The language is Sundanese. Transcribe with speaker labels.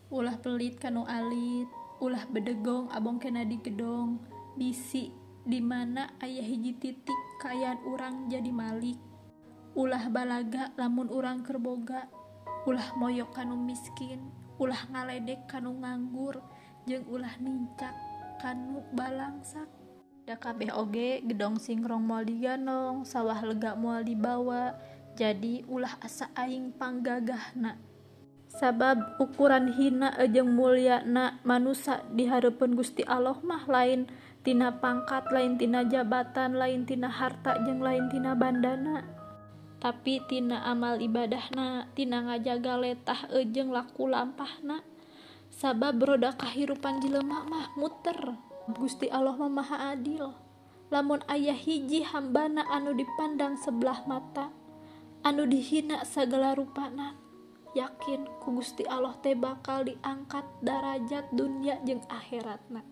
Speaker 1: Ulah pelit kanu alit, ulah bedegong abong kena digedong. Bisi di mana aya hiji titik kaayaan urang jadi malik. Ulah balaga lamun urang keur boga, ulah moyok kanu miskin, ulah ngaledek kanu nganggur, jeung ulah nincak kanu balangsak. Da kabeh oge gedong singrong moal digandong, sawah lega moal dibawa, jadi ulah asa aing panggagahna. Sabab ukuran hina jeung mulyana manusa di hareupeun Gusti Allah mah lain tina pangkat, lain tina jabatan, lain tina harta jeung lain tina bandana, tapi tina amal ibadahna, tina ngajaga letah jeung laku lampahna. Sabab roda kahirupan jelema mah muter. Gusti Allah mah maha adil. Lamun aya hiji hambana anu dipandang sebelah mata, anu dihina sagala rupana, yakin ku Gusti Allah teh bakal diangkat darajat dunia jeung akhiratna.